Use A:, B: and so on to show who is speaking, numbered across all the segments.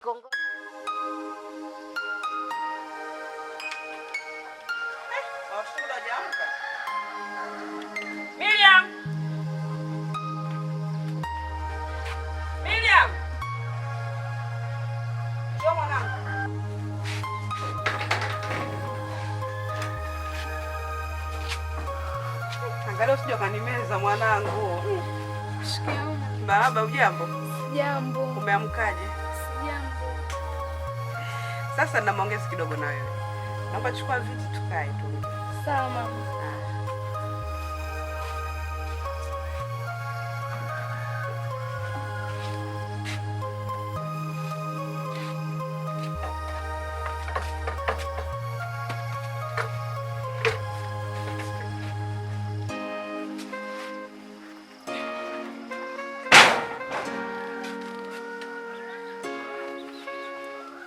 A: Watoto bado hawajaamka? Miriam! Miriam! Njoo mwanangu. Angalia usije ukanimeza mwanangu.
B: Shikamoo.
A: Baba, ujambo?
B: Jambo.
A: Umeamkaje?
B: Sijambo.
A: Sasa nina maongezi kidogo na wewe. Naomba chukua viti tukae tu.
B: Sawa mama.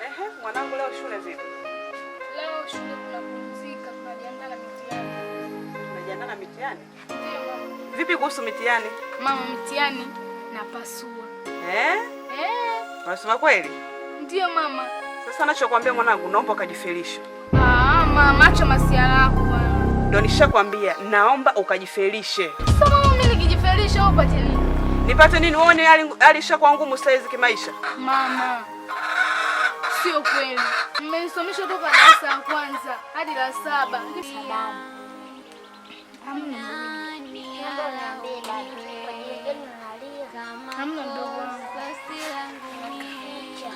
A: Ehe, mwanangu leo shule vipi?
B: Leo shule tunapumzika, tunajiandaa na mitihani.
A: Unajiandaa na mitihani?
B: Ndio mama.
A: Vipi kuhusu mitihani?
B: Mama, mitihani napasua.
A: Eh?
B: Eh,
A: Unasema kweli?
B: ndio mama.
A: Sasa nachokwambia mwanangu, naomba ukajifelishe.
B: Ah, mama, acha masiara yako bwana.
A: Ndio nishakwambia, naomba ukajifelishe.
B: Sasa mama, mimi nikijifelisha wewe upate nini?
A: Nipate nini? Uone hali ishakuwa ngumu saizi kimaisha.
B: Mama, sio kweli. Mmenisomesha toka darasa la kwanza hadi la saba. Hamna.
C: Naomba uniambie dada, kwa ajili gani unalia?
B: Hamna mdogo wangu.
C: Kucha.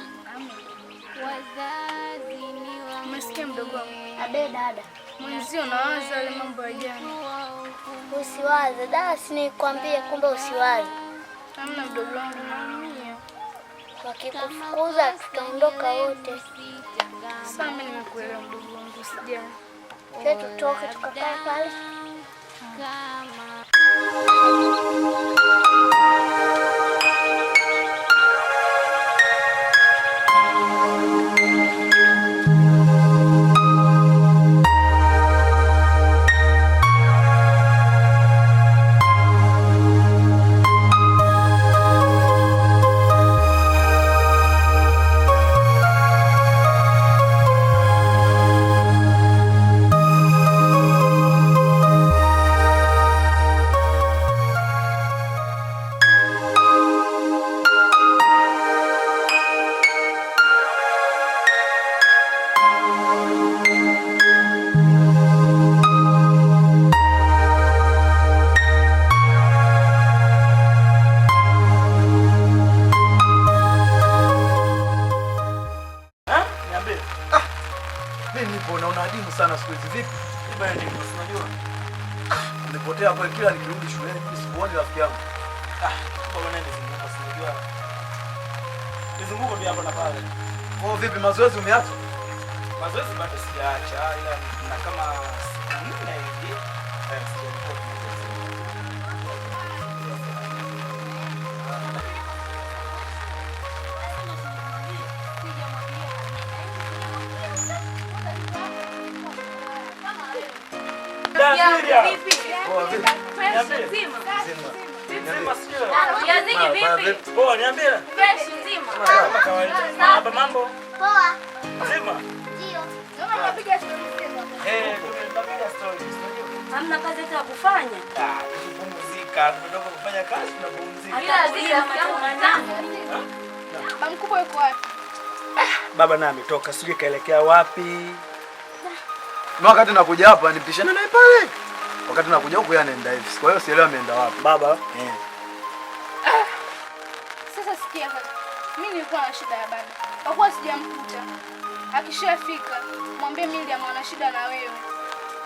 B: Umesikia mdogo wangu?
C: Abe dada,
B: Mwenzio nawaza yale mambo ya jana.
C: usiwaze. Dada, si nikwambie kumbe usiwaze.
B: Hamna mdogo wangu, naumia.
C: Wakikufukuza tutaondoka wote.
B: Sasa mimi nimekuelewa mdogo wangu, usijali.
C: Sasa tutoke tukakae pale.
D: Eh? Niambie.
E: Mimi nipo na unaadimu sana siku hizi vipi?
D: Bwana nipo, si unajua?
E: Umepotea kwa kila nikirudi shuleni mimi sikuoni rafiki yangu.
D: Ah, bwana nizunguko, si unajua. Nizunguko tu hapa na pale.
E: Kwa vipi mazoezi umeacha?
D: Mazoezi bado sijaacha ila na kama siku 4 hivi sijaripoti mazoezi.
E: Poa vipi?
D: Niambie.
E: Zima.
D: Nzima sio?
F: Yazidi vipi?
D: Poa, niambie.
F: Fresh nzima.
D: Kama kawaida. Hapa mambo?
C: Poa.
D: Nzima?
C: Ndio.
B: Naona mnapiga story zenu.
D: Eh, tunapiga story, si unajua?
F: Hamna kazi hata ya kufanya.
D: Ah, tukipumzika, tumetoka kufanya kazi tunapumzika.
F: Ila Azizi rafiki yangu kitambo.
B: Baba mkubwa yuko wapi?
D: Baba naye ametoka, sijui kaelekea wapi.
E: Na wakati nakuja hapa nipishana naye pale. Wakati nakuja huku yeye anaenda hivi. Kwa hiyo sielewi ameenda wapi.
D: Baba, eh.
B: Sasa sikia kaka. Mimi nilikuwa na shida ya baba. Kwa kuwa sijamkuta. Akishafika, mwambie Miriam ana shida na wewe.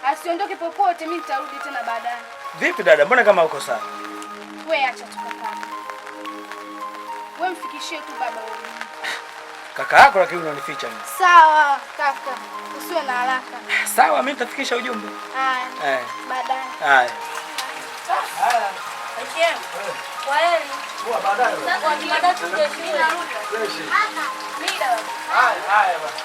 B: Asiondoke popote, mimi nitarudi tena baadaye.
D: Vipi dada, mbona kama uko sawa?
B: Wewe acha tu kaka. Wewe mfikishie tu baba wewe.
D: Kaka yako lakini unanificha mimi.
B: Sawa kaka, usiwe na haraka.
D: Sawa, mimi nitafikisha ujumbe.
B: Haya,
D: Eh.
B: baadaye.
D: Haya.
F: Kwa heri.
E: Poa baadaye.
F: Sasa baadaye tuje shule.
E: Fresh.
F: Mira.
D: Haya, haya bwana.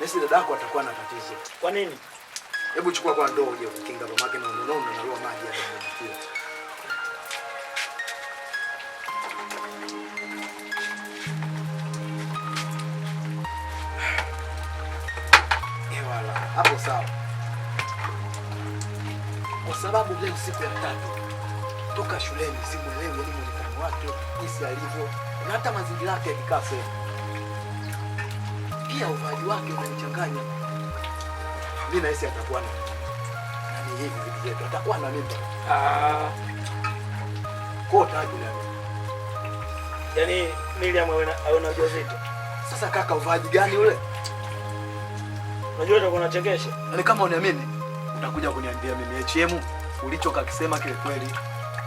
E: Nesi dadako atakuwa na tatizo.
D: Kwa nini?
E: Hebu chukua kwa ndoo uje kukinga mamake na unaona unaloa maji yanayokuwa. Ewala, hapo sawa. Kwa sababu leo siku ya tatu toka shuleni simuelewi, yaani muonekano wake jinsi alivyo na hata mazingira yake yakikaa sehemu, pia uvaaji wake unanichanganya. Mimi nahisi atakuwa na nani hivi vitu vyetu, atakuwa na mimba.
D: Ah,
E: Kwa hiyo na
D: yaani Miriam awe na ujauzito.
E: Sasa kaka, uvaaji gani ule?
D: Unajua utakuwa unachekesha.
E: Yaani kama uniamini utakuja kuniambia mimi HM ulichokakisema kile kweli.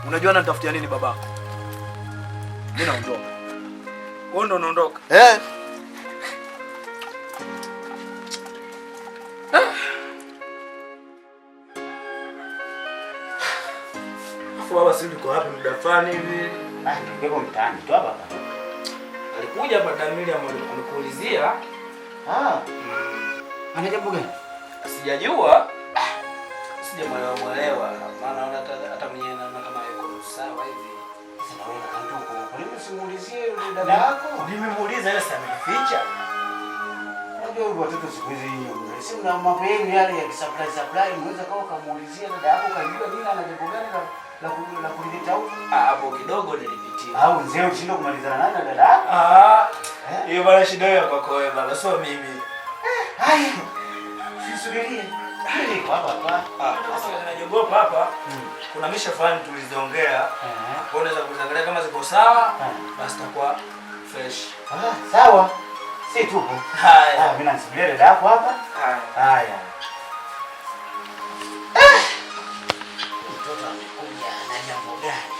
E: Unajua ananitafutia nini babako? Mimi naondoka.
D: Wewe ndo unaondoka.
E: Eh?
D: Afu baba sisi tuko wapi muda fulani hivi?
G: Ah, ndio mtaani tu hapa hapa.
D: Alikuja hapa dada Miriam amekuulizia.
G: Ah. Ana jambo gani?
D: Sijajua. Sijamuelewa mwelewa. Maana naona hata mwenyewe naona kama yuko sawa hivi.
G: Sasa na wewe ndugu, kwa nini usimuulizie yule dada yako?
D: Nimemuuliza yeye sasa ameficha.
G: Unajua huyu watoto siku hizi si mna mambo yenu yale ya surprise surprise, unaweza kama ukamuulizia dada yako ukajua nini ana jambo gani la kulileta huku.
D: Ah, hapo kidogo nilipitia.
G: Au mzee ushindwe kumalizana naye na dada yako?
D: Ah, hiyo bana shida hiyo kwako wewe baba, sio mimi.
G: Haya. Sisubirie. Niko hapa hapa.
D: Ah, sasa ninajogopa hapa. Kuna misha fulani tuliziongea. Kwa unaweza kuziangalia kama ziko sawa, basi takuwa fresh.
G: Ah, sawa. Si tupo.
D: Haya.
G: Ah, mimi nasubiria dada yako hapa.
D: Haya.
G: Haya. Mtoto amekuja na jambo gani?